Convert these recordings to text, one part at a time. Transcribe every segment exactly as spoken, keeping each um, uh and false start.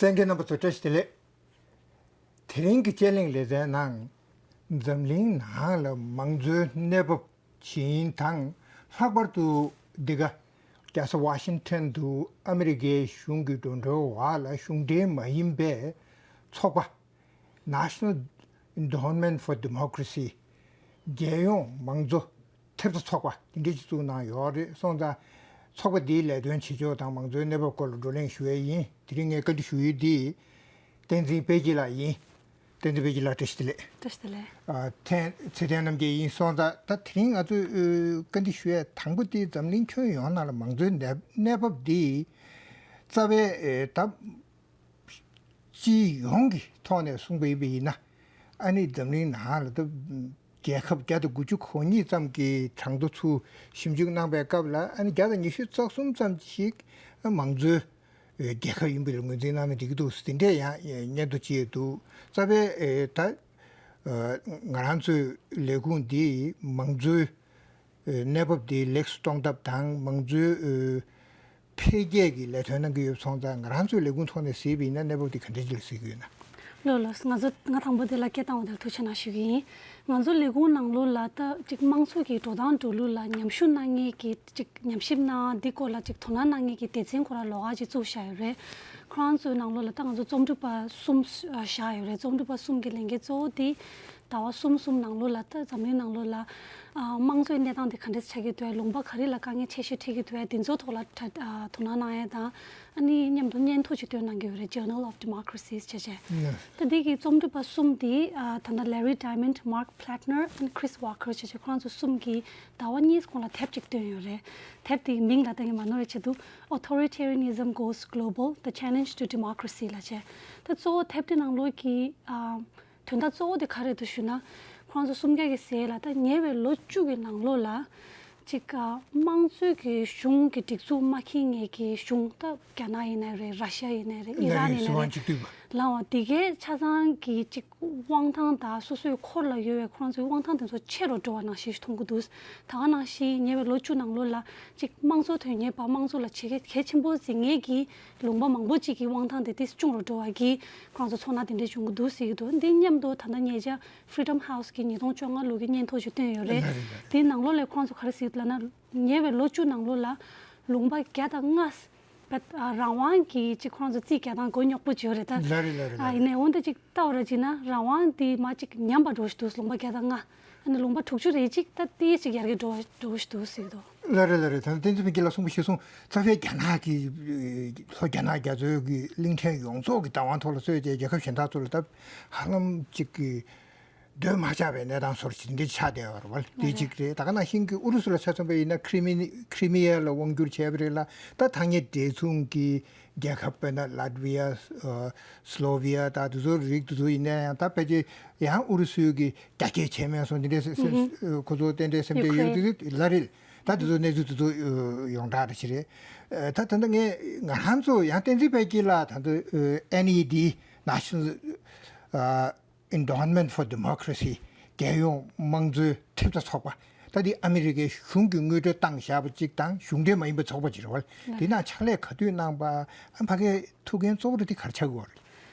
གསན་མཁན་རྣམ་པ་ཚོ་བཀྲ་ཤིས་བདེ་ལེགས། དེ་རིང་གི་དཔྱད་གླེང་ལེ་ཚན་ནང་འཛམ་གླིང་ནང་ལ་མང་གཙོའི་གནས་བབ་ཇི་ཡིན་དང་། ལྷག་པར་དུ་འདི་ག་རྒྱལ་ས་ཝ་ཤིང་ཊོན་དུ་ཨ་མི་རི་ཀའི་གཞུང་གི་འགྲོ་གྲོན་འོག་ལ་གཞུང་འབྲེལ་མ་ཡིན་པའི་ཚོགས་པ་National Endowment for Democracy། རྒྱལ་ཡོངས་མང་གཙོ་ཐེབས་རྩ་ཚོགས་པ་དེ་འདྲ་ཅིག་བཙུགས་གནང་ཡོད་རེད་སོང་ཙང་། ཚོགས་པ་འདིའི་ལས་དོན་བྱེད་ཕྱོགས་དང་མང་གཙོའི་གནས་བབ་སྐོར་ལ་བགྲོ་གླེང་ཞུ་ཡས་ཡིན། དེ་རིང་ངས་བཀའ་འདྲི་ཞུ་ཡུལ་འདི་བསྟན་འཛིན་དཔལ་སྐྱིད་ལགས་ཡིན། བསྟན་འཛིན་དཔལ་སྐྱིད་ལགས་བཀྲ་ཤིས་བདེ་ལེགས། བཀྲ་ཤིས་བདེ་ལེགས། ཨ། ཐེངས་ཚེ་བརྟན་རྣམ་རྒྱལ་ཡིན་སོང་ཙང་། ད་དེ་རིང་ང་ཚོས་ཨ་བཀའ་འདྲི་ཞུ་ཡས་དང་པོ་དེ་འཛམ་གླིང་ཁྱོན་ཡོངས་ནང་ལ་མང་གཙོའི་གནས་གནས་བབ་འདི་རྩ་བའི་ཨ་ད་སྤྱི་ཡོངས་ཀྱི་ཐོག་ནས་གསུངས་པ་ཡིན་པ་ཡིན་ན། ཨ་ནི་འཛམ་གླིང་ནང་ལ་ད་རྒྱལ་ཁབ་བརྒྱ་དང་དགུ་བཅུ་གོ་གཉིས་ཙམ་གྱི་གྲངས་ཐོ་ཚུར་ཞིབ་འཇུག་གནང་པའི་སྐབས་ལ། ཨ་ནི་བརྒྱ་དང་ཉི་ཤུ་རྩ་གསུམ་ཙམ་ཞིག་མང་གཙོའི་རྒྱལ་ཁབ་ཡིན་པ་ལ་ངོས་འཛིན་གནང་ན་འགྲིག་གི་འདུག་ཟེར་དེ་འདྲས་ཡང་སྙན་ཐོ་བཅས་འདུག་རྩ་བའི་ད་ང་རང་ཚོའི་ལས་ཁུངས་འདིས་མང་གཙོའི་གནས་བབ་འདི་ལེགས་སུ་གཏོང་ཐབས་དང་། མང་གཙོའི་འཕེལ་རྒྱས་ཀྱི་ལས་དོན་གནང་གི་ཡོད་སོང་ཙང་། ང་རང་ཚོའི་ལས་ཁུངས་ཐོག་ནས་གཟིགས་པ་ཡིན་ན་གནས་བབ་འདི་ག་འདྲ་ཅིག་ལ་གཟིགས་ཀྱི་ཡོད་ན། ལགས་ལགས། ང་ཚོ་ང་དང་པོ་དེ་ལ་སྐད་བཏང་བ་དེར་ཐུགས་རྗེ་གནང་ཞུ་གི་ཡིན། ང་ཚོ་ལས་ཁུངས་ནང་ལོགས་ལ་ད་ཅིག་དམངས་གཙོ་གི་འགྲོ་སྟངས་འགྲོ་ལུགས་ལ་ཉམས་ཞིབ་གནང་མཁན་གྱི་ཅིག་ཉམས་ཞིབ་གནང་འདི་སྐོར་ལ་ཅིག་དོ་སྣང་གནང་མཁན་གྱི་སྡེ་ཚན་ཁོ་རང་ལོགས་ཀ་ཅིག་བཙུགས་བཞག་ཡོད་རེད། ཁོ་རང་ཚོའི་ནང་ལོགས་ལ་ད་ང་ཚོ་རྩོམ་སྒྲིག་པ་གསུམ་བཞག་ཡོད་རེད། རྩོམ་སྒྲིག་པ་གསུམ་གྱི་ལས་འགན་གཙོ་བོ་དེ་ཟླ་བ་གསུམ་གསུམ་ནང་ལོགས་ལ་ད་འཛམ་གླིང་ནང་ལོགས་ལ་ཨ་དམངས་གཙོའི་གནས་སྟངས་དེ་ག་འདྲས་ཆགས་ཀྱི་འདུག་ལུང་པ་ག་རེ་ལ་དཀའ་ངལ་ཆེ་ཤོས་འཕྲད་ཀྱི་འདུག་དེ་ཚོའི་ཐོག་ལ་ད་ཨ་དོ་སྣང་གནང་ཡས་དང་། ཨ་ནི་མཉམ་དུ་སྙན་ཐོ་ཅིག་བཏོན་གནང་གི་ཡོད་རེད། Journal of Democracies བྱས་བྱས། ད་འདི་གི་རྩོམ་སྒྲིག་པ་གསུམ་དེ་ཨ་ད་ལྟ་Larry Diamond, Mark Plattner and Chris Walker བྱས་བྱས་ཁོ་རང་ཚོ་གསུམ་གྱིས་ཟླ་བ་གཉིས་གོང་ལ་དེབ་ཅིག་བཏོན་ཡོད་རེད། དེབ་དེའི་མིང་ལ་ད་ངས་མ་ནོར་བའི་ཆེད་དུ་Authoritarianism Goes Global, The Challenge to Democracy ལབ་བྱས། ད་གཙོ་བོ་དེབ་དེ་ནང་ལོགས་ཀྱི་ཨ་དོན་དག་གཙོ་བོ་དེ་ག་རེ་འདུག་ཞུ་ན། ཁོང་ཚོ་གསུམ་ཀ་གི་ཟེར་ལ་ད་ཉེ་བའི་ལོ་བཅུ་གི་ནང་ལོགས་ལ་ཅིག་ཨ་དམངས་གཙོའི་གི་གཞུང་གི་སྒྲིག་འཛུགས་མ་འཁྱེར་མཁན་གྱི་གཞུང་། ད་རྒྱ་ནག་ཡིན་ནའི་རེད། ར་ཤ་ཡིན་ནའི་རེད། ཨི་རན་ཡིན་ནའི་རེད། ལའང་དེ་གའི་ཆ་ཚང་གི་ཅིག་དབང་ཐང་དང་སོ་སོའི་འཁོར་ལ་ཡོད་པའི་ཁོ་རང་ཚོའི་དབང་ཐང་དེ་ཚོ་ཆེ་རུ་འགྲོ་བ་ནང་བཞིན་མཐོང་གི་འདུག་ད་ག་ནང་བཞིན་ཉེ་བའི་ལོ་བཅུ་ནང་ལོགས་ལ་ཅིག་དམངས་གཙོ་དོན་གཉེར་བ། དམངས་གཙོ་ལ་བྱེད་གལ་གལ་ཆེན་པོ་འཛིན་མཁན་གྱི་ལུང་པ་མང་པོ་ཅིག་གི་དབང་ཐང་དེ་ཏོག་ཙམ་ཆུང་རུ་འགྲོ་བ་གིས་ཁོ་རང་ཚོ་ཚོར་སྣང་དེ་འདྲ་བྱུང་གི་འདུག་ཟེར་གྱི་འདུག་འདི་མཉམ་དུ་ད་ལྟ་ཉེ་ཆར་Freedom House གིས་ཉིས་སྟོང་བཅོ་ལྔ་ལོ་གི་སྙན་ཐོ་ཞིག་བཏོན་ཡོད་རེད། དེའི་ནང་ལོགས་ལ་ཁོ་རང་ཚོ་ག་རེ་ཟེར་གྱི་འདུག་ལབ་ན། ཉེ་བའི་ལོ་བཅུ་ནང་ལོགས་ལ་ལུང་པ་བརྒྱ་དང་ལྔ་བ་རང་དབང་གི་ཅིག་ཁོ་རང་ཚོ་རྩིས་རྒྱག་སྟངས་མགོ་རྙོག་པོ་བྱོས་རེད་ད། ལ་རེད་ལ་རེད་ལ་ཨ་རེད། ཡིན་ནའི་འོན་ཏེ་ཅིག་ལྟ་བ་ར་ཅིག་ན་རང་དབང་འདི་མ་ཅིག་ཉམས་པ་འགྲོ་བཞིན་འདུག་ལུང་པ་བརྒྱ་དང་ལྔ། ཨ་ནི་ལུང་པ་དྲུག་ཅུ་རེ་གཅིག་ད་ཏིས་ཅིག་ཡར་རྒྱས་འགྲོ་བ་འགྲོ་བཞིན་འདུག་ཟེར་གྱི་འདུག་ལ་རེད་ལ་རེད། ད་བསྟན་འཛིན་ཕུན་སྐྱིད་ལགས་གསུངས་པ་གཞིར་བཟུང་རྩ་བའི་རྒྱ་ནག་གི་ལྷོ་རྒྱ་ནག་རྒྱ་མཚོའི་གི་གླིང་ཕྲན་ཡོངས་རྫོགས་ཀྱི་བདག་དབང་ཐོག་ལ་སོང་བྱས་རྒྱལ་ཁབ་གཞན་དག་ཚོ་ལ་ད་ཧ་ལམ་ཅིག་གི་སྡོད་མ་ཆགས་པའི་གནས་སྟངས་བཟོ་འདྲ་ཅིག་འདི་ཆགས་བསྡད་ཡོད་རེད་བ། དེ་གཅིག་རེད། ད་ག་ནང་བཞིན་གྱི་ཨུ་རུ་སུ་ལ་ཆ་མཚོན་པ་ཡིན་ན་ཁྲི་མི་ཁྲི་མི་ཡ་ལ་དབང་བསྒྱུར་བྱས་པ་རེད་ལ། ད་ཐག་ཉེ་འབྲེལ་མཚུངས་ཀྱི་རྒྱལ་ཁབ་དཔེར་ན་ལཱ་ཏི་ཝི་ཡ། ཨ། སི་ལོ་ཝི་ཡ་དང་དེ་ཚོ་རིགས་དེ་ཚོ་ཡིན་ན་ཡང་། ད་ཕལ་ཆེར་ཡང་ཨུ་རུ་སུའི་གི་རྒྱ་སྐྱེད་བྱས་མེད་སོང་དེ་འདྲའི་སེ་སེ་ཁོ་ཚོ་རྟེན་འབྲེལ་སེམས་ཁྲལ་ཡོད་དེ་ལ་རེད། ད་དེ་ཚོ་གནས་ཚུལ་དེ་ཚོ་ཡོངས་གྲགས་རེ་ཞིག་རེད། ད་ད་ལྟ་ངས་ང་རང་ཚོ་ཡང་བསྟན་འཛིན་དཔལ་སྐྱིད་ལགས་ད་ལྟ་ཨེན་ཨི་ཌི། National Endowment for Democracy། རྒྱལ་ཡོངས་དམངས་གཙོའི་ཐེབས་རྩ་ཚོགས་པ། ད་འདི་ཨ་མི་རི་ཀའི་གཞུང་གིས་དངུལ་འབྲེལ་བཏང་བཞག་པ་གཅིག་དང་། གཞུང་འབྲེལ་མ་ཡིན་པའི་ཚོགས་པ་ཅིག་རེད་བ། འདི་ནང་ཕྱག་ལས་ག་དུས་གནང་པ། ཨ། ཕ་གིའི་ཐུགས་འགན་གཙོ་བོ་དེ་ག་རེ་ཆགས་ཀྱི་ཡོད་རེད།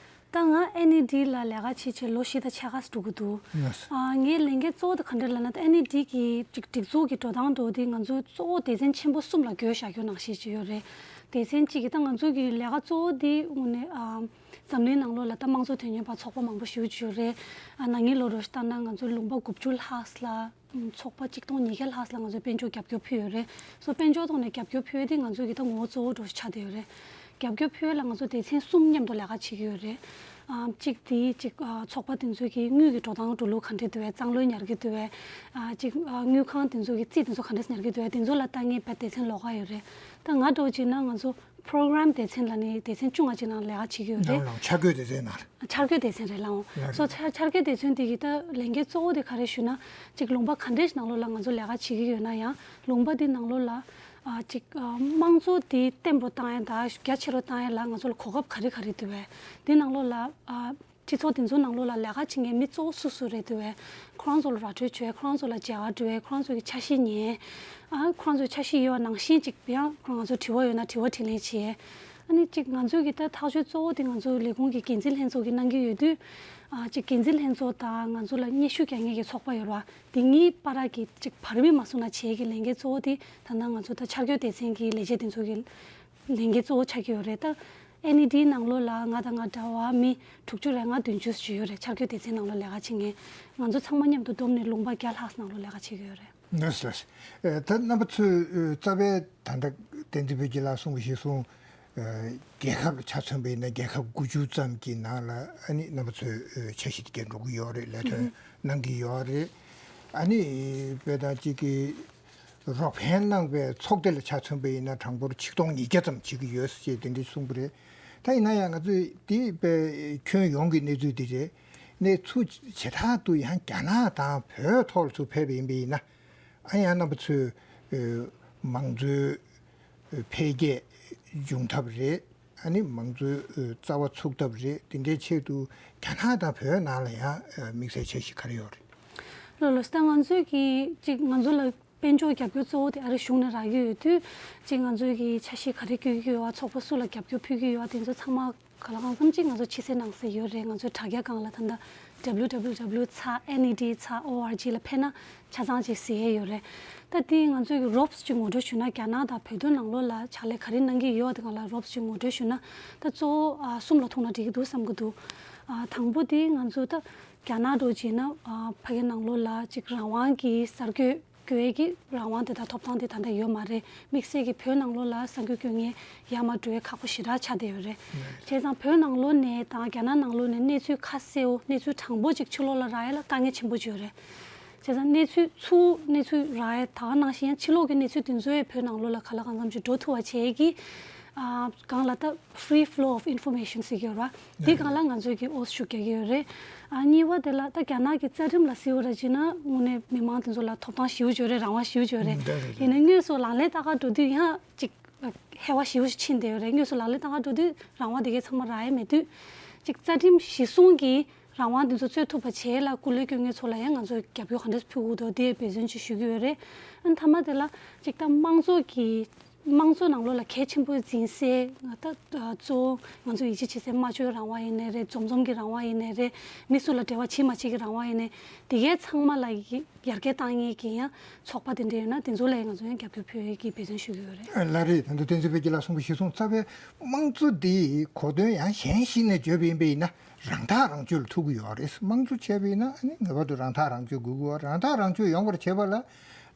ད་ང་ཨེན་ཨི་ཌི་ལ་ལས་ཀ་བྱེད་བྱེད་ལོ་བཞི་དང་ཕྱེད་ཀ་འགྲོ་གི་འདུག་ཨ། ངའི་ལས་འགན་གཙོ་བོ་དེ་ག་འདྲ་ལབ་ན། ད་ཨེན་ཨི་ཌི་གི་ཅིག་སྒྲིག་འཛུགས་ཀྱི་འགྲོ་སྟངས་འགྲོ་དེ་ང་ཚོ་གཙོ་བོ་སྡེ་ཚན་ཆེན་པོ་གསུམ་ལ་བགོས་བཞག་རྒྱུ་ནང་བཞིན་ཅིག་ཡོད་རེད། སྡེ་ཚན་གཅིག་གི་ད་ང་ཚོ་གི་ལས་ཀ་གཙོ་བོ་དེ་དངོས་གནས་ཨ་འཛམ་གླིང་ནང་ལོགས་ལ་ད་དམངས་གཙོ་དོན་གཉེར་བ་ཚོགས་པ་མང་པོ་ཞེ་པོ་ཅིག་ཡོད་རེད། ཨ། ན་ནིང་ལོ་རོ་ཞིག་ལྟར་ན་ང་ཚོ་ལུང་པ་དགུ་བཅུ་ལྷག་ལ། ཚོགས་པ་གཅིག་སྟོང་ཉིས་བརྒྱ་ལྷག་ལ་ང་ཚོས་དཔལ་འབྱོར་རྒྱབ་སྐྱོར་ཕུལ་ཡོད་རེད། སོ། དཔལ་འབྱོར་ཐོག་ནས་རྒྱབ་སྐྱོར་ཕུལ་ཡས་དེ་ང་ཚོའི་གི་ད་ངོ་བོ་གཙོ་བོ་འདྲ་ཞིག་ཆགས་བསྡད་ཡོད་རེད། རྒྱབ་སྐྱོར་ཕུལ་ཡས་ལ་ང་ཚོ་སྡེ་ཚན་གསུམ་མཉམ་དུ་ལས་ཀ་བྱེད་ཀྱི་ཡོད་རེད། ཨ། གཅིག་དེ་གཅིག་ཨ། ཚོགས་པ་དེ་ཚོའི་གི་དངུལ་གྱི་འགྲོ་སྟངས་འགྲོ་ལུགས་ག་འདྲས་འདུག་བས། བཙག་འཐུ་ཉར་གྱི་འདུག་བས། ཨ། གཅིག་ཨ། དངུལ་ཁང་དེ་ཚོའི་གི་རྩིས་དེ་ཚོ་ག་འདྲས་ཉར་གྱི་འདུག་བས། དེ་ཚོ་ལ་ལྟ་མཁན་བས་སྡེ་ཚན་ལོགས་ཀ་ཡོད་རེད། ད་ང་འདྲ་བོ་བྱས་ན་ང་ཚོ་པོ་རོ་གྷི་རམ་སྡེ་ཚན་ལབ་ནས་སྡེ་ཚན་བཅོ་ལྔ་ཅིག་ནང་ལས་ཀ་བྱེད་ཀྱི་ཡོད་རེད། ནང་ལ་འཆར་འགོད་སྡེ་ཚན་ནང་། འཆར་འགོད་སྡེ་ཚན་རེད་ལགས། འོང་། ལགས་སོ། རེད། འཆར་འཆར་འགོད་སྡེ་ཚན་དེ་གི་ད་ལས་འགན་གཙོ་བོ་དེ་ག་རེ་ཞུ་ན། ཅིག་ལུང་པ་ག་འདྲས་ནང་ལོགས་ལ་ང་ཚོ་ལས་ཀ་བྱེད་ཀྱི་ཡོད་ན་ཡང་། ལུང་པ་དེ་ནང་ལོགས་ལ་ཨ། ཅིག་ཨ། དམངས་གཙོ་དེ་བརྟན་པོ་བཏང་ཡས་དང་རྒྱ་ཆེ་རུ་བཏང་ཡས་ལ་ང་ཚོ་ལ་གོ་སྐབས་ག་རེ་ག་རེ་འདུག་བས། དེ་ནང་ལོགས་ལ་ཨ། སྤྱི་ཚོགས་དེ་ཚོ་ནང་ལོགས་ལ་ལས་ཀ་བྱེད་མཁན་མི་གཙོ་བོ་སུ་སུ་རེད་འདུག་བས། ཁོ་རང་ཚོ་ལ་ར་སྤྲོད་བྱོས། ཁོ་རང་ཚོ་ལ་མཇལ་ཁ་འགྲོ་བས། ཁོ་རང་ཚོ་གི་འཆར་གཞི་ཉན། ཨ། ཁོ་རང་ཚོའི་འཆར་གཞི་ཡོད་པ་ནང་བཞིན་ཅིག་ཡང་ང་ཚོ་དྲི་བ་ཡོད་ན་དྲི་བ་དྲིས་ལན་བྱེད། ཨ་ནི་གཅིག་ང་ཚོའི་གི་ད་ཐག་གཅོད་གཙོ་བོ་དེ་ང་ཚོའི་ལས་ཁུངས་ཀྱི་འགན་འཛིན་ལྷན་ཚོགས་ཀྱིས་གནང་གི་ཡོད་དུས། ཨ་གཅིག་འགན་འཛིན་ལྷན་ཚོགས་དང་ང་ཚོ་ལ་སྙན་ཞུ་རྒྱག་མཁན་གྱི་ཚོགས་པ་ཡོད་རེད་བ། དེ་གཉིས་བར་གྱི་གཅིག་བར་མི་མ་སོང་ན་བྱེད་ཀྱི་ལས་འགན་གཙོ་བོ་དེ་ད་ལྟ་ང་ཚོ་ད་འཆར་འགོད་སྡེ་ཚན་གྱི་ལས་བྱེད་དེ་ཚོ་གི་ལས་འགན་གཙོ་བོ་ཆགས་ཀྱི་ཡོད་རེད། ད་ཨེན་ཨི་ཌི་ནང་ལོགས་ལ་ང་དང་ང་འདྲ་བ་མི་དྲུག་ཅུ་རེ་ལྔ་བདུན་ཅུ་ཅིག་ཡོད་རེད། འཆར་འགོད་སྡེ་ཚན་ནང་ལོགས་ལས་ཀ་བྱེད་མཁན། ང་ཚོ་ཚང་མ་མཉམ་དུ་བསྡོམས་ནས་ལུང་པ་བརྒྱ་ལྷག་ནང་ལོགས་ལས་ཀ་བྱེད་ཀྱི་ཡོད་རེད། ལགས་སོ། ལགས་སོ། ཨ་ད་རྣམ་པ་ཚོས་ཨ་རྩ་བའི་ད་ལྟ་བསྟན་འཛིན་བདེ་སྐྱིད་ལགས་གསུངས་པ་གཞིར་བཟུང་། ཨ་རྒྱལ་ཁབ་ལ་ཆ་མཚོན་པ་ཡིན་ན་རྒྱལ་ཁབ་དགུ་བཅུ་ཙམ་གྱི་ནང་ལ་ཨ་ནི་རྣམ་པ་ཚོས་ཨ་འཆར་གཞི་དེ་ག་འགྲོ་གི་ཡོད་རེད། ལས་དོན་གནང་གི་ཡོད་རེད། ཨ་ནི་དཔེ་དང་གཅིག་གི་རོགས་ཕན་གནང་བའི་ཚོགས་སྡེ་ལ་ཆ་མཚོན་པ་ཡིན་ན་གྲངས་འབོར་ཆིག་སྟོང་ཉིས་བརྒྱ་ཙམ་བྱེད་ཀྱི་ཡོད་ཅེས་དེ་འདྲ་གསུངས་པ་རེད། ད་ཡིན་ན་ཡང་ང་ཚོས་དེ་དཔེ་ཁྱོན་ཡོངས་ཀྱི་གནས་ཚུལ་དེ་རེད། གནས་ཚུལ་བྱེ་བྲག་ཏུ་ཡང་རྒྱ་ནག་དང་བོད་ཐོག་ལ་ཚུར་ཕེབས་པ་ཡིན་པ་ཡིན་ན། ཨ་ཡང་རྣམ་པ་ཚོས་ཨ་མང་གཙོའི་འཕེལ་རྒྱས་འབྱུང་ཐབས་རེད། ཨ་ནི་མང་གཙོའི་ཨ་རྩ་བ་ཚུགས་ཐབས་རེད། དེ་འདྲའི་ཆེད་དུ་རྒྱ་ནག་དང་བོད་ནང་ལ་ཡང་ཨ་དམིགས་བསལ་འཆར་གཞི་ག་རེ་ཡོད་རེད། ལགས་ལགས་སོ། ད་ང་ཚོས་ཀྱིས་ཅིག་ང་ཚོ་ལ་དཔལ་འབྱོར་རྒྱབ་སྐྱོར་གཙོ་བོ་དེ་ཨ་རི་གཞུང་ནས་རག་གི་ཡོད་དུས། ཅིག་ང་ཚོས་ཀྱིས་འཆར་གཞི་ག་རེ་བཀོད་ཀྱི་ཡོད་པ། ཚོགས་པ་སུ་ལ་རྒྱབ་སྐྱོར་ཕུལ་གྱི་ཡོད་པ། དེ་ཚོ་ཚང་མ་གང་ལ་གང་འཚམ་ཅིག་ང་ཚོ་ཕྱི་གསལ་ནང་གསལ་ཡོད་རེད། ང་ཚོའི་དྲ་རྒྱ་སྒང་ལ་ད་ལྟ་W W W dot N E D dot O R G ལ་ཕེབས་ན་ཆ་ཚང་ཅིག་གཟིགས་ཡས་ཡོད་རེད། ད་དེ་ང་ཚོས་ཀྱི་རོབ་ཙམ་ཅིག་ངོ་སྤྲོད་ཞུས་ན། རྒྱ་ནག་དང་བོད་དོན་ནང་ལོགས་ལ་ཕྱག་ལས་ག་རེ་གནང་གི་ཡོད་དེ་སྒང་ལ་རོབ་ཙམ་ཅིག་ངོ་སྤྲོད་ཞུས་ན། ད་གཙོ་བོ་ཨ་གསུམ་ལ་ཐུག་ན་འགྲིག་གི་འདུག་བསམ་གྱི་འདུག་ཨ་དང་པོ་དེ་ང་ཚོ་ད་རྒྱ་ནག་འདྲ་བྱས་ན་ཨ་ཕ་གི་ནང་ལོགས་ལ་ཅིག་རང་དབང་གི་གསར་འགོད་དགོས་ཀྱི་རང་དབང་དེ་དང་ཐོབ་ཐང་དེ་ད་ལྟ་ཡོད་མ་རེད། དམིགས་བསལ་གྱི་བོད་ནང་ལོགས་ལ་གསར་འགོད་སྐྱོན་ངན་ཡར་མར་འགྲོ་བའི་ཁག་པོ་ཞེ་དྲག་ཆགས་བསྡད་ཡོད་རེད། བྱས་ཙང་བོད་ནང་ལོགས་ནས་དང་རྒྱ་ནག་ནང་ལོགས་ནས་གནས་ཚུལ་ཁ་གསལ་བོ། གནས་ཚུལ་དྲང་པོ་ཅིག་ཕྱི་ལོགས་ལ་རག་ཡས་ལ་དཀའ་ངལ་ཆེན་པོ་ཅིག་ཡོད་རེད། བྱས་ཙང་གནས་ཚུལ་ཚུར་གནས་ཚུལ་རག་ཡས་ད་ག་ནང་བཞིན་ཡང་ཕྱི་ལོགས་ཀྱི་གནས་ཚུལ་དེ་ཚོ་ཡང་བོད་ནང་ལོགས་ལ་ག་ལ་གང་འཚམ་ཅིག་འགྲོ་ཐུབ་པ་བྱེད་ཀྱི། ཨ་སྒང་ལ་ད་free flow of information ཟེར་གྱི་ཡོད་རེད་བ། འདི་སྒང་ལ་ང་ཚོས་ཀྱི་ཨོ་ཤུགས་རྒྱག་གི་ཡོད་རེད། ཨ་གཉིས་པ་དེ་ལ་ད་རྒྱ་ནག་གི་རྩ་ཁྲིམས་ལ་གཟིགས་པ་ར་བྱས་ན་དངོས་གནས་མི་མང་དེ་ཚོ་ལ་ཐོབ་ཐང་ཞེ་པོ་ཅིག་ཡོད་རེད། རང་དབང་ཞེ་པོ་ཅིག་ཡོད་རེད། ཡིན་ནའི་དངོས་སུ་ལག་ལེན་བསྟར་ག་འགྲོ་དུས་ཡང་ཅིག་ཧེ་བ་ཞེ་པོ་ཅིག་ཕྱིན་བསྡད་ཡོད་རེད། དངོས་སུ་ལག་ལེན་བསྟར་ག་འགྲོ་དུས་རང་དབང་དེ་གའི་ཚང་མ་རག་ཡས་མེད་དུས། ཅིག་རྩ་ཁྲིམས་གཞི་བཟུང་གི་རང་དབང་དེ་ཚོ་རྩོད་ཐུབ་པ་བྱེད་ཡས་ལ་སྐུ་ལས་བསྐྱོན་མཁན་ཚོ་ལ་ཡང་ང་ཚོས་རྒྱབ་སྐྱོར་ག་འདྲས་ཕུལ་དགོས་འདུག་དེ་འབད་བརྩོན་ཅིག་ཞུ་གི་ཡོད་རེད། ཨ་མཐའ་མ་དེ་ལ་ཅིག་ད་དམངས་གཙོ་གི་དམངས་གཙོ་ནང་ལོགས་ལ་གལ་ཆེན་པོ་འཛིན་སའི་ད་གཙོ་བོ་ང་ཚོ་ཡིད་ཆེས་བྱེད་སའི་སྨྲ་བརྗོད་རང་དབང་ཡིན་ནའི་རེད། འཛོམས་འཛོམས་ཀྱི་རང་དབང་ཡིན་ནའི་རེད། མི་སུ་ལ་འབྲེལ་བ་བྱེད་མ་བྱེད་ཀྱི་རང་དབང་ཡིན་ནའི་དེ་གའི་ཚང་མ་ལ་ཡི་ཡར་རྒྱས་བཏང་མཁན་གྱི་ཡང་ཚོགས་པ་དེ་འདྲ་ཡོད་ན་དེ་ཚོ་ལ་ཡང་ང་ཚོ་ཡང་རྒྱབ་སྐྱོར་ཕུལ་ཡས་ཀྱི་འབད་བརྩོན་ཞུ་གི་ཡོད་རེད། ལགས་རེད། ད་ལྟ་བསྟན་འཛིན་དཔལ་སྐྱིད་ལགས་གསུངས་པ་གཞིར་བཟུང་རྩ་བའི་དམངས་གཙོ་འདི་གོ་དོན་ཡང་གཞན་ཞིག་ནས་བརྗོད་པ་ཡིན་པ་ཡིན་ན། རང་ཐག་རང་གཅོད་ལ་ཐུག་གི་ཡོད་རེད། དམངས་གཙོ་བྱས་པ་ཡིན་ན་ཨ་ནི་ངེས་པར་དུ་རང་ཐག་རང་གཅོད་དགོས་ཀྱི་ཡོད། རང་ཐག་རང་གཅོད་ཡོང་བར་བྱེད་པ་ལ་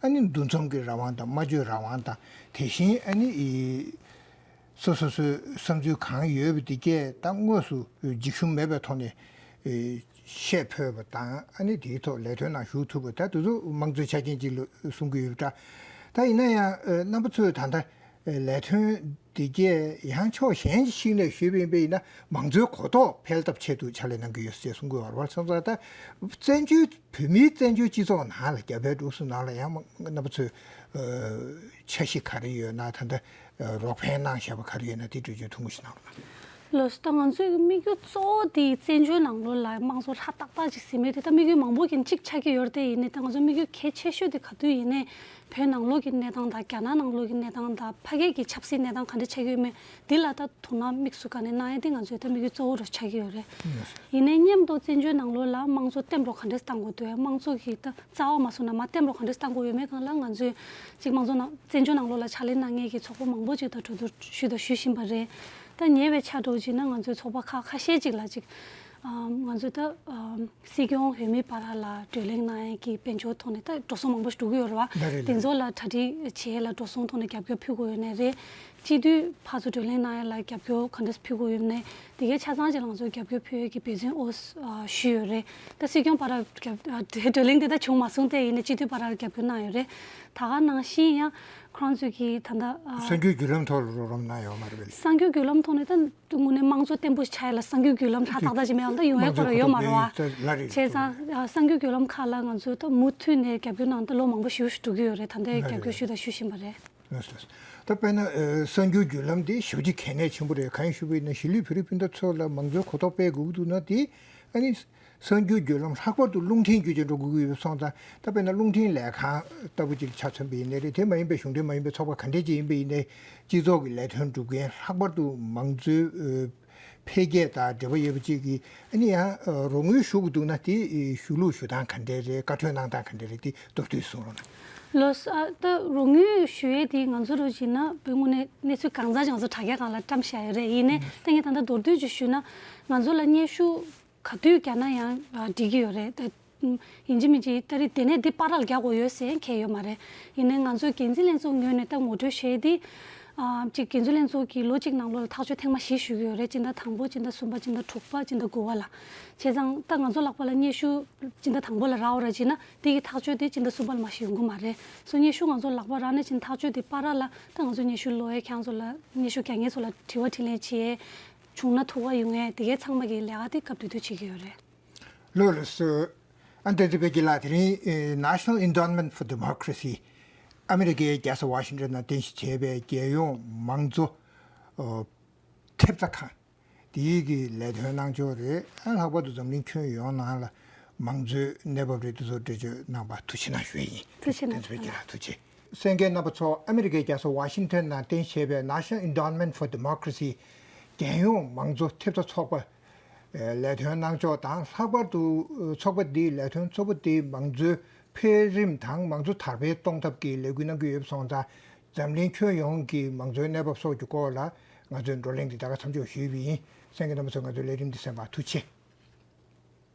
ཨ་ནི་འདུ་འཛོམས་ཀྱི་རང་དབང་དང་སྨྲ་བརྗོད་རང་དབང་དང་། དེ་བཞིན་ཨ་ནི་ཨི་སོ་སོ་སོའི་བསམ་ཚུལ་གང་ཡོད་པ་དེ་གས་ད་དངོས་སུ་འཇིགས་ཞུམ་མེད་པའི་ཐོག་ནས་ཨི་བཤད་ཕོད་པ་དང་། ཨ་ནི་དེའི་ཐོག་ལས་དོན་ནང་ཞུགས་ཐུབ་པ། ད་དེ་ཚོ་དམངས་གཙོའི་ཆ་རྐྱེན་གཅིག་ལ་གསུང་གི་ཡོད་པ་འདྲ། ད་ཡིན་ན་ཡང་ཨ་རྣམ་པ་ཚོས་ད་ལྟ་ལས་དོན་འདི་གས་ཡང་ཕྱོགས་གཞན་ཞིག་ནས་ཞུས་པ་ཡིན་པ་ཡིན་ན། མང་གཙོའི་གོ་རྟོགས་འཕེལ་ཐབས་ཆེད་དུ་ཕྱག་ལས་གནང་གི་ཡོད་ཅེས་གསུང་གི་ཡོད་རེད་བ། སོང་ཙང་ད་བཙན་བྱོལ་བོད་མིའི་བཙན་བྱོལ་སྤྱི་ཚོགས་ནང་ལ་རྒྱ་བལ་འབྲུག་གསུམ་ནང་ལ་ཡང་རྣམ་པ་ཚོས་ཨ་འཆར་གཞི་ག་རེ་ཡོད་ན། ད་ལྟ་ཨ་རོགས་ཕན་གནང་བཞག་པ་ག་རེ་ཡོད་ན་དེ་འགྲེལ་བརྗོད་ཐུང་ངུ་ཞིག་གནང་རོགས་གནང་། ལགས་སོ། ད་ང་ཚོའི་དམིགས་ཡུལ་གཙོ་བོ་དེ་བཙན་བྱོལ་ནང་ལོགས་ལ་དམངས་གཙོ་ལྷ་ཏག་ཏག་ཅིག་ཟིན་མེད་དེ། ད་དམིགས་ཡུལ་མང་པོ་གི་གཅིག་ཆགས་ཀྱི་ཡོད་རེད་དེ། ཡིན་ནའི་ད་ང་ཚོ་དམིགས་ཡུལ་གལ་ཆེ་ཤོས་དེ་ག་དུས་ཡིན་ནའི་བོད་ནང་ལོགས་ཀྱི་གནས་སྟངས་དང་རྒྱ་ནག་ནང་ལོགས་ཀྱི་གནས་སྟངས་དང་ཕ་གི་གི་ཆབ་སྲིད་གནས་སྟངས་ག་འདྲ་ཆགས་ཀྱི་ཡོད་མེད་འདི་ལ་ད་དོ་སྣང་དམིགས་སུ་བཀར་ནས་གནང་ཡས་དེ་ང་ཚོའི་ད་དམིགས་ཡུལ་གཙོ་བོ་རུ་ཆགས་ཀྱི་ཡོད་རེད། ཡིན་ནའི་མཉམ་དུ་བཙན་བྱོལ་ནང་ལོགས་ལ་དམངས་གཙོ་བརྟན་པོ་ག་འདྲས་གཏང་དགོས་འདུག་དམངས་གཙོ་གི་ད་རྩ་བ་མ་བཟུང་ན་མར་བརྟན་པོ་ག་འདྲས་གཏང་དགོས་ཡོད་མེད་སྒང་ལ་ང་ཚོས་གཅིག་དམངས་གཙོ་ནང་བཙན་བྱོལ་ནང་ལོགས་ལ་ཕྱག་ལས་གནང་མཁན་གྱི་ཚོགས་པ་མང་པོ་ཅིག་དང་གྲོས་བསྡུར་ཞུས་དང་ཞུ་བཞིན་པ་རེད། ད་ཉེ་བའི་ཆར་འདྲ་བྱས་ན་ང་ཚོའི་ཚོགས་པ་ཁག་ཁ་ཤས་ཅིག་ལ་ཅིག་ཨམ་ང་ཚོས་ད་ཨམ་སྲིད་སྐྱོང་འོས་མི་བར་ལ་བགྲོ་གླེང་གནང་ཡས་ཀྱི་དཔལ་འབྱོར་ཐོག་ནས་ད་འགྲོ་སོང་མང་པོ་ཞིག་འགྲོ་གི་ཡོད་རེད་བ། ལགས་རེད། དེ་ལགས། ཚོ་ལ་གྲ་སྒྲིག་བྱེད་ཡས་ལ་འགྲོ་སོང་ཐོག་ནས་རྒྱབ་སྐྱོར་ཕུལ་དགོས་ཡོད་ནའི་རེད། སྤྱི་འཐུས་ཕར་ཚུར་བགྲོ་གླེང་གནང་ཡས་ལ་རྒྱབ་སྐྱོར་ག་འདྲས་ཕུལ་དགོས་ཡོད་ནའི་དེ་གའི་ཆ་ཚང་ཅིག་ལ་ང་ཚོས་རྒྱབ་སྐྱོར་ཕུལ་ཡས་ཀྱི་འབད་བརྩོན་ཨོ་ཨ་ཞུས་ཡོད་རེད། ད་སྲིད་སྐྱོང་བར་རྒྱབ་ཨ་དེ་བགྲོ་གླེང་དེ་ད་བྱུང་མ་སོང་སྟེ། ཡིན་ནའི་སྤྱི་འཐུས་བར་རྒྱབ་སྐྱོར་གནང་ཡོད་རེད། ད་ག་ནང་བཞིན་ཡང་ཁོ་རང་ཚོས་ཀྱི་ད་ལྟ་ཨ་གསར་འགྱུར་བརྒྱུད་ལམ་ཐོག་ལ་རོགས་རམ་གནང་ཡོད་མ་རེད་པས། གསར་འགྱུར་བརྒྱུད་ལམ་ཐོག་ནས་ད་དངོས་གནས་དམངས་གཙོ་བརྟན་པོ་ཆགས་ཡས་ལ་གསར་འགྱུར་བརྒྱུད་ལམ་ཧྲ་ཏག་ཏག་ཅིག་མེད་པ་ད་ཡོང་ཡས་ཁོ་རང་ཡོད་མ་རེད་བ། དམངས་གཙོ་ཁོ་རང་ཡོད་ད་ལ་རེད། བྱས་ཙང་ཨ་གསར་འགྱུར་བརྒྱུད་ལམ་ཁག་ལ་ང་ཚོས་ད་མུ་མཐུད་ནས་རྒྱབ་སྐྱོར་གནང་སྟེ་ལོ་མང་པོ་ཞེ་པོ་ཞིག་འགྲོ་གི་ཡོད་རེད། ད་ལྟའི་རྒྱབ་སྐྱོར་ཞུས་དང་ཞུ་བཞིན་པ་རེད། ལགས་སོ། ད་དཔེར་ན་ཨ་གསར་འགྱུར་བརྒྱུད་ལམ་འདི་ཞེ་པོ་ཅིག་གལ་གནད་ཆེན་པོ་རེད། གང་ཡིན་ཞུས་པ་ཡིན་ན་གཞིས་ལུས་བོད་རིགས་སྤུན་ཟླ་ཚོ་ལ་མང་གཙོའི་གོ་རྟོགས་སྤེལ་དགོས་ཀྱི་འདུག་ན། དེ་ཨ་ནི་ གསར་འགྱུར་བརྒྱུད་ལམ་ལྷག་པར་དུ་རླུང་འཕྲིན་བརྒྱུད་དེ་འགྲོ་དགོས་ཀྱི་ཡོད་པ་སོང་ཙང་། ད་དཔེར་ན་རླུང་འཕྲིན་ལས་ཁང་ལྟ་བུ་ཅིག་ཆ་མཚོན་པ་ཡིན་ནའི་རེད། དེ་མ་ཡིན་པའི་གཞུང་འབྲེལ་མ་ཡིན་པའི་ཚོགས་པ་ག་འདྲས་ཅིག་ཡིན་པ་ཡིན་ནའི་སྤྱི་ཚོགས་ཀྱི་ལས་དོན་སྒྲུབ་མཁན་ལྷག་པར་དུ་མང་གཙོའི་འཕེལ་རྒྱས་དང་འབྲེལ་བ་ཡོད་པ་ཅིག་གིས། ཨ་ནི་ཡང་རོགས་དངུལ་ཞུ་དགོས་འདུག་ན། དེ་ཞུ་ལུགས་ཞུ་སྟངས་ག་འདྲས་རེད། བཀའ་འཁྲོལ་གནང་སྟངས་ག་འདྲས་རེད། དེ་མདོར་བསྡུས་གསུང་རོགས་གནང་། ལགས་སོ། ཨ། ད་རོགས་དངུལ་ཞུ་ཡས་དེ་ང་ཚོ་རུ་བྱས་ན་དངོས་གནས་གནས་ཚུལ་གང་ཙམ་ཅིག་ང་ཚོ་དྲ་རྒྱ་སྒང་ལ་བཀྲམ་བཞག་ཡོད་རེད། ཡིན་ནའི་ད་ངས་ད་ལྟ་མདོར་བསྡུས་ཅིག་ཞུས་ན། ང་ཚོ་ལ་སྙན་ཞུ་ག་དུས་བརྒྱབ་ན་ཡང་འགྲིག་གི་ཡོད་རེད། ད་ཡིན་གཅིག་མིན་གཅིག་ད་རེས་དེ་ནས་འདི་བར་ལ་རྒྱག་དགོས་ཡོད་ཟེར་མཁན་ཡོད་མ་རེད། ཡིན་ནའི་ང་ཚོའི་འགན་འཛིན་ལྷན་ཚོགས་ངོས་ནས་ད་ངོ་སྤྲོད་བྱས་ཏེ། ཨ། གཅིག་འགན་འཛིན་ལྷན་ཚོགས་ཀྱིས་ལོ་གཅིག་ནང་ལོགས་ལ་ཐག་གཅོད་ཐེངས་མ་བཞི་ཞུ་གི་ཡོད་རེད། སྤྱི་ཟླ་དང་པོ། སྤྱི་ཟླ་གསུམ་པ། སྤྱི་ཟླ་དྲུག་པ། སྤྱི་ཟླ་དགུ་པ་ལ། བྱས་ཙང་ད་ང་ཚོ་ལག་པ་ལ་སྙན་ཞུ་སྤྱི་ཟླ་དང་པོ་ལ་རག་པ་རེད་བྱས་ན། དེ་གི་ཐག་གཅོད་དེ་སྤྱི་ཟླ་གསུམ་པ་ལ་མ་གཞི་ཡོང་གི་མ་རེད། སོ་སྙན་ཞུ་ང་ཚོ་ལག་པ་རག་ནས་ཕྱིན་ཐག་གཅོད་དེ་བར་ལ་ད་ང་ཚོ་སྙན་ཞུ་ཀློག་ཡས། ཁྱེད་རང་ཚོ་ལ་སྙན་ཞུ་རྒྱག་མཁན་ཚོ་ལ་དྲི་བ་དྲིས་ལན་བྱེད་ཡས། བྱུང་ན་ཐུགས་ཁུར་ཡོང་ཡས། དེ་གའི་ཚང་མ་གི་ལས་ཀ་དེ་སྐབས་དེ་དུས་བྱེད་ཀྱི་ཡོད་རེད། ལགས་སོ། ཨ། བསྟན་འཛིན་དཔལ་སྐྱིད་ལགས། དེ་རིང་ཨེ། National Endowment for Democracy། ཨ་མི་རི་ཀའི་རྒྱལ་ས་ཝ་ཤིང་ཊོན་ནང་རྟེན་གཞི་བྱས་པའི་རྒྱལ་ཡོངས་མང་གཙོ། ཨོ། ཐེབས་རྩ་ཁང་དེའི་གི་ལས་དོན་གནང་ཕྱོགས་རེད། ཨ། ལྷག་པར་དུ་འཛམ་གླིང་ཁྱོན་ཡོངས་ནང་ལ་མང་གཙོའི་གནས་བབ་རེད། དེ་ཚོ་འགྲེལ་བརྗོད་གནང་བར་ཐུགས་རྗེ་གནང་ཞུ་ཡས་ཡིན། ཐུགས་རྗེ་གནང་། བསྟན་འཛིན་དཔལ་སྐྱིད་ལགས། ཐུགས་རྗེ་ཆེ། གསན་མཁན་རྣམ་པ་ཚོ། ཨ་མི་རི་ཀའི་རྒྱལ་ས་ཝ་ཤིང་ཊོན་ནང་རྟེན་གཞི་བྱས་པའི་National Endowment for Democracy། རྒྱལ་ཡོངས་མང་གཙོ་ཐེབས་རྩ་ཚོགས་པ། ཨེ། ལས་དོན་གནང་ཕྱོགས་དང་། ལྷག་པར་དུ་ཚོགས་པ་འདིའི་ལས་དོན་གཙོ་བོ་དེ་མང་གཙོའི་འཕེལ་རིམ་དང་མང་གཙོ་དར་སྤེལ་གཏོང་ཐབས་ཀྱི་ལས་འགུལ་གནང་གི་ཡོད་པ་སོང་ཙང་། འཛམ་གླིང་ཁྱོན་ཡོངས་ཀྱི་མང་གཙོའི་གནས་བབ་སོགས་ཀྱི་སྐོར་ལ་ང་ཚོས་བགྲོ་གླེང་འདི་ད་ག་མཚམས་འཇོག་ཞུས་པ་ཡིན། གསན་མཁན་རྣམ་པ་ཚོས་ང་ཚོའི་ལས་རིམ་འདི་གསན་པར་ཐུགས་རྗེ་ཆེ།